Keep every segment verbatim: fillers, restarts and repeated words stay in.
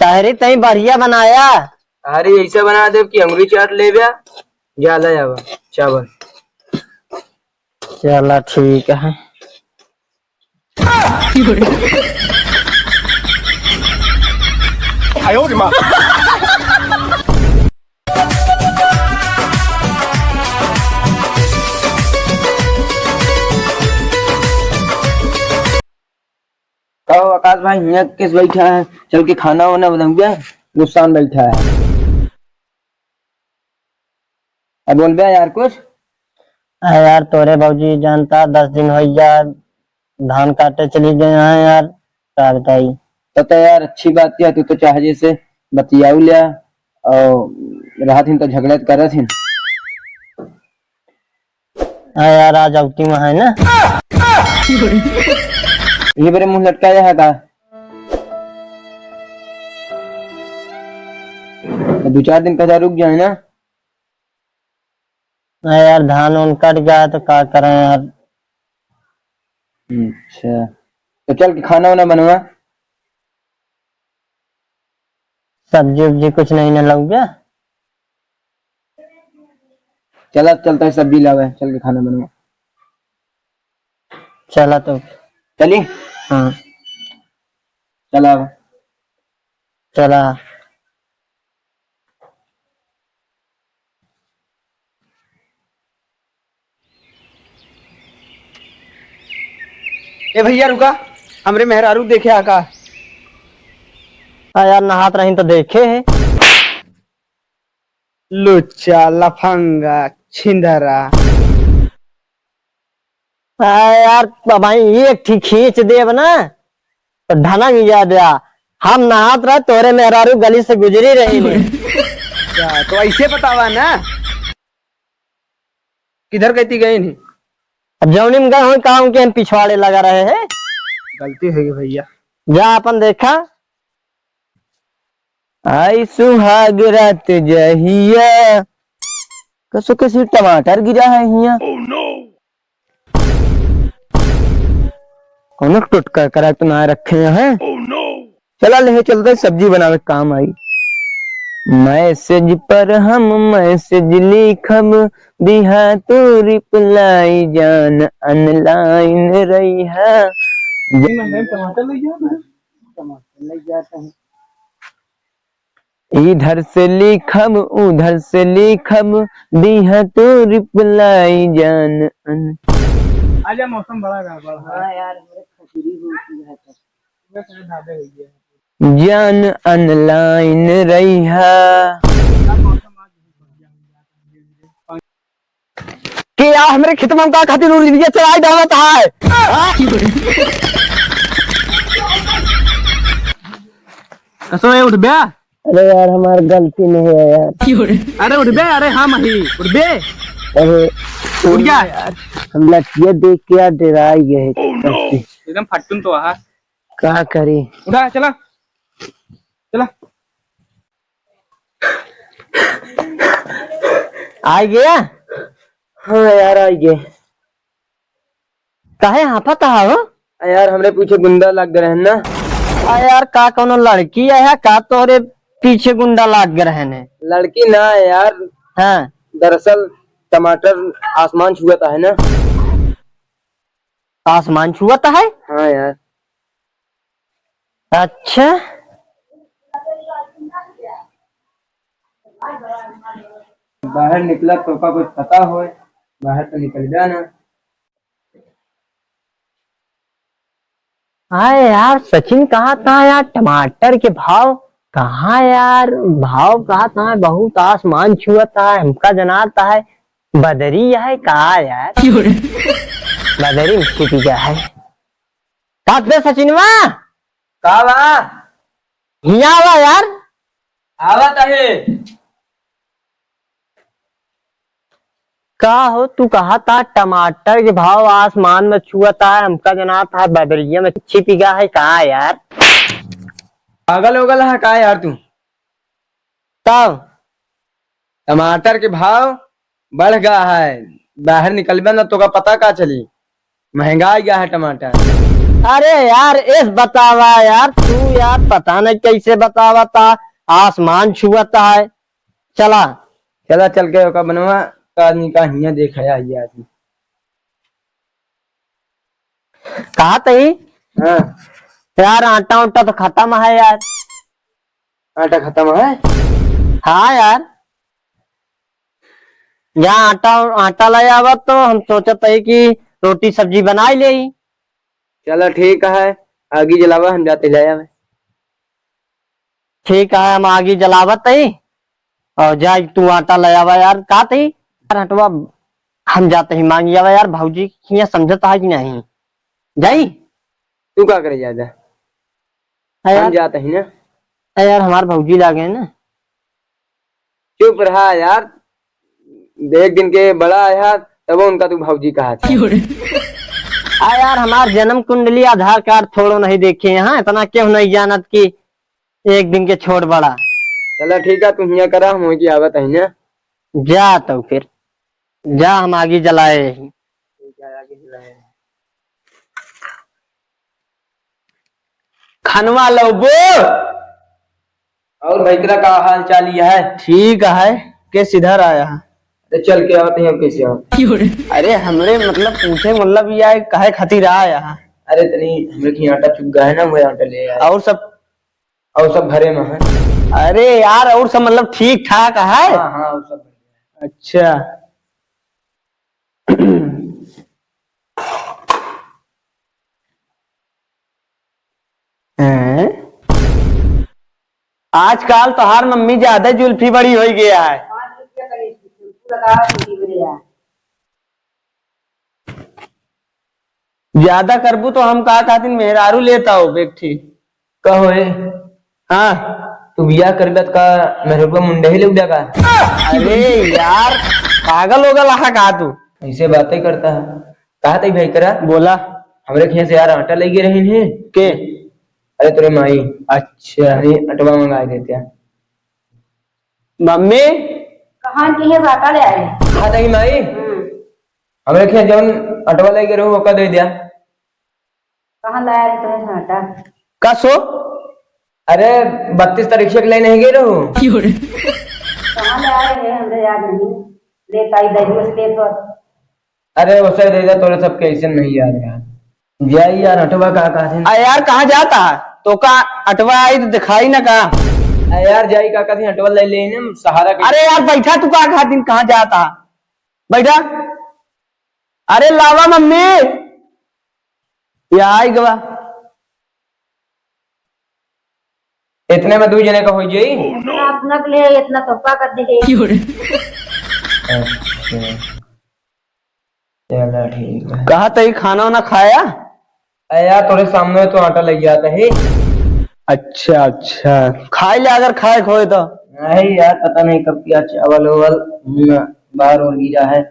तहरी तई बढ़िया बनाया। अरे, ऐसा बना देब कि अंगुरी चाट लेब्या। जा, ले आवा चावल। चला, ठीक है। का हो आकाश भाई, हियाँ किस बैठा है? चल के खाना वाना बनाऊंगा, गुस्सान बैठा है। अब बोल बे यार कुछ। अरे यार, तोरे भौजी जानता, दस दिन हो गया, धान काटे चली गए हैं यार, का बताई। तो, तो यार, अच्छी बात किया, तू तो चाहे जैसे बतियाऊ लिया और रात दिन तो झगड़ा करत हिन। हाँ यार, आज अवती में है ना। ये बरे मुंह लटकाया है का? तो दो चार दिन का रुक जाए ना। हाँ यार, धान उन कट गया है तो का करें यार। अच्छा, तो चल के खाना वाना बनवा। सब्जी उब्जी कुछ नहीं ना लग गया। चला, चलता है सब्जी लावे, चल के खाना बनवा। चला तो। चली? हाँ। चला। चला। ए भैया रुका, हमरे मेहरारू देखे आका। हाँ यार, नहात रही तो देखे है। लुच्चा, लफंगा, छिंदरा। हाँ यार, भाई एक ठीक खींच देब ना, तो ढनंग जा द्या। हम नहात रहे, तोरे मेहरारू गली से गुजरी रही ने। क्या, तो ऐसे बतावा ना, किधर कहती गई नहीं? अब जौनी में गए हो, काम के हम पिछवाड़े लगा रहे हैं। गलती हो गई भैया। जा अपन देखा। आई सुहाग रात जहिया, कसो कसी टमाटर गिरा है हिया। कौनो टोटका करा तो ना रखे हैं। चला ले चलते सब्जी बनावे काम आई। मैसेज पर हम मैसेज लिखब, दिहा तू रिप्लाई जान, अनलाइन रहिहा। टमाटर ले जाता है। इधर से लिखब, उधर से लिखब, दिहा तू रिप्लाई जान। आजा, मौसम बड़ा गड़बड़ है। हाँ यार, हमरे खजूरी हो गई है तो। सुबह से धाबे हो गया है। जान अनलाइन रहिहा। मौसम आज बहुत बढ़िया हो गया है। कि यार हमरे खेतवा में का खातिर यूरिया चढ़ाई डालत है? हाँ? कसो है, उठ बे। अरे यार, हमार गलती नहीं है यार। अरे उठ बे, अरे हम ही, उठ बे। अरे उठ जा। यार, हम लठिया देख के यार डराई गए। एकदम फट्टुन तो आहा। का करी? उठा, चला। चला। आ गया? हाँ यार, आ गए। काहे हाफत हा हो? आ यार, हमरे पीछे गुंडा लग गए हैं ना। आ यार, का कौनो लड़की है का तोरे पीछे गुंडा लग गए हैं? लड़की ना है यार। हाँ। दरअसल टमाटर आसमान छुअत है ना। आसमान छुअत है? हाँ यार। अच्छा। बाहर निकला तो का कुछ पता होए, बाहर तो निकल जाना। हाँ यार, सचिन कहा था यार, टमाटर के भाव कहाँ यार, भाव कहा था बहुत आसमान छुअत है, हमका जनात है बदरी है का यार? बदरी में छिपी गया है। का बे सचिनवा? का बा? हियाँ आवा यार। आवत आहे। का हो, तू कहा था टमाटर के भाव आसमान में छुअत है, हमका जनात है बदरिया में छिपी गया है का यार? पागल हो गल है का यार तू? तब? टमाटर के भाव बढ़ गया है, बाहर निकलबे ना तो का पता का चली, महंगा आ गया है टमाटर। अरे यार, एस बतावा यार, तू यार पता नहीं कैसे बतावा ता, आसमान छुअता है। चला। चला चल के ओका बनवा, का आदमी का हियाँ देखा है, ये आदमी। कहा तही? हाँ। यार, आटा उटा तो खत्म है यार। आटा खत्म है? हाँ यार, यहाँ आटा, आटा ले आवा तो हम सोचत है कि रोटी सब्जी बनाई ले। चला ठीक है, आगी जलावा, हम जाते ले आवे। ठीक है, हम आगी जलावत है और जा तू आटा ले आवा यार। का तही यार, हटवा, हम जाते ही मांगी आवा यार, भौजी हियाँ समझत है कि नहीं? जाई? तू का करे ज्यादा? अरे हम यार, जाते ही ना। अरे यार, हमार भौजी लागे है ना। चुप रहा यार, एक दिन के बड़ा आया तब उनका तू भौजी कहा था। आ यार, हमार जन्म कुंडली आधार कार्ड थोड़ो नहीं देखे हैं, इतना क्यों नहीं जानत कि एक दिन के छोट बड़ा। चला ठीक है, तू हियाँ करा, हम की आवत है ना। जा तो फिर, जा, हम आगी जलाए। ठीक है, आगी जलाए। खनवा लौबो। और भाई तेरा का हाल चाल ही है? ठीक है, के सिधर आया है? अरे चल के आवत है, कैसे हो? अरे हमरे मतलब पूछे, मतलब ये है, काहे खातिर आया है? अरे तनी हमरे की आटा चुक गया है ना, वो आटा ले आया। और सब? और सब घरे में है। अरे यार, और सब मतलब ठीक ठाक है? हाँ, हाँ, और सब बढ़िया है। अच्छा। हैं? आजकल तोहार मम्मी ज्यादा जुल्फी बड़ी होई गया है। पाँच रुपया का एक जुल्फी लगा, छोटी बड़ी है। ज्यादा करबू तो हम का खातिर मेहरारू लेता हो बेटी। का होए? हाँ। तू बियाह करबे त का मेहररुआ मुंडे ही ले उड़ा का? अरे यार, पागल हो गल हा का तू? ऐसे बातें करता है। कहा तई भाई करा? बोला। हमरे खेत से यार आटा लेके रही है। के? अरे तोरे माई। अच्छा। अरे अटवा मंगा देते हैं। मम्मी। कहाँ की है, आटा ले आए? हाँ तई माई। हम्म। हमरे खेत जौन अटवा लेके रहू ओका दे दिया। कहाँ लाया रे तोहे आटा? का सो? अरे, बत्तीस तारीख से ले नहीं गए रहू। कहाँ ले आए रे, हमरे याद नहीं। ले ताई दही बस ले तो। अरे, उसे दे दे, तोरे सबके ऐसे नहीं याद यार। जाई यार, अटवा का, का से? आ यार, कहाँ जाता? तो का अटवा आई तो दिखाई ना का? आ यार, जाई का, का से अटवा ले ले ने, सहारा के। अरे यार, बैठा तू का खातिर, कहाँ जाता? बैठा। अरे लावा मम्मी, या आई गवा। इतने में दुई जने का हो जाई। इतना अपना के लिए इतना तोहफा कर दे। अच्छा। चला ठीक है। कहा तई खाना वाना खाया? अरे यार, तोरे सामने तो आटा लग जाता है। अच्छा, अच्छा, खाई ले अगर खाए के होए तो। नहीं यार, पता नहीं कब किया चावल ओवल, हम्म, बाहर और गिरा है।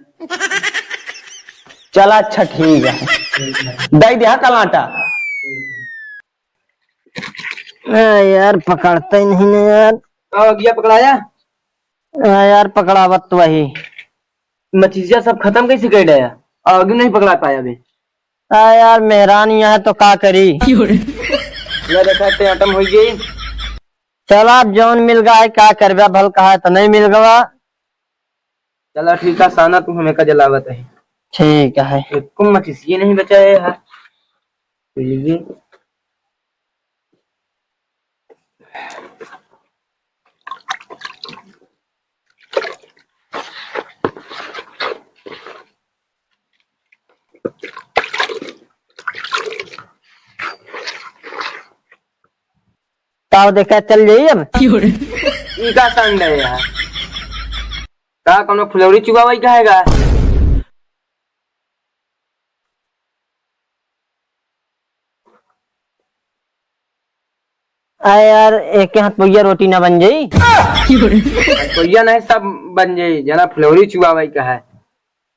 चला, अच्छा, ठीक है, दे दे, हाँ, कल आटा। आ यार, पकड़ता ही नहीं ना यार। आओ, अगिया पकड़ाया? आ यार, पकड़ावत तो वही। मचिसिया सब खत्म कैसे कर डाया? आगे नहीं पकड़ा पाया बे। आ यार, मेहरान यहाँ तो का करी? ले देखा, ते आटम हो गई। चला, अब जौन मिल गवा है, का करबे, भल कहा है तो नहीं मिल गवा। चला ठीक है, साना तू हमें का जलावत है। ठीक है। एको मचिसिये नहीं बचा है यार। तो ये ताव देखा चल जाई अब। ई का संड है यार? का कोनो फुलौरी चुबावई का है का? आ यार, एक हाथ पहिया रोटी ना बन जाई। पहिया नहीं, सब बन जाई, जना फुलौरी चुबावई का है।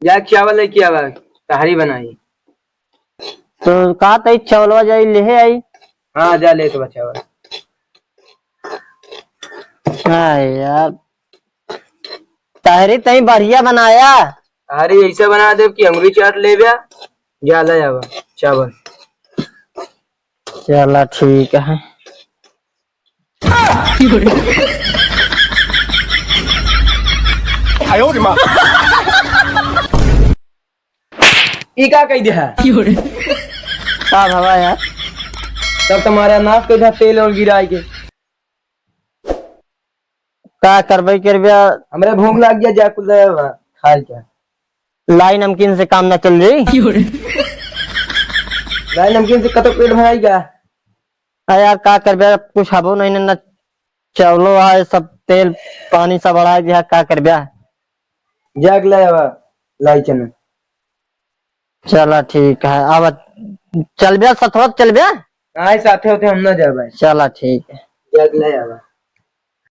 जा चावल लेके आवा, तहरी बनाई। तो कहा तई चावलवा जाई, लेहे आई। हाँ, जा ले तो बचावा। हाँ यार, तहरी तई बढ़िया बनाया। अरे ऐसा बना दे कि अंगुरी चाट ले बे। जा ले आवा चावल। चला ठीक है। ई का कह दिया? का भवा यार? तब तुम्हारा नाश कर दिया तेल और गिराई के। का करबे करबे? हमरे भूख लाग गया, जा कुल दे बा, खाए क्या? लाई नमकीन से काम ना चल रही। लाई नमकीन से कतो पेट भराई क्या? अरे यार, का करबे, कुछ हबो नहीं न, न चावलो है, सब तेल पानी सब बढ़ाई दिया, का करबे? जाग ले आवा, लाई चना। चला ठीक है, अब चलबे, सथवा चलबे? आए साथे होते हम ना जाबे। चला ठीक है। जाग ले आवा।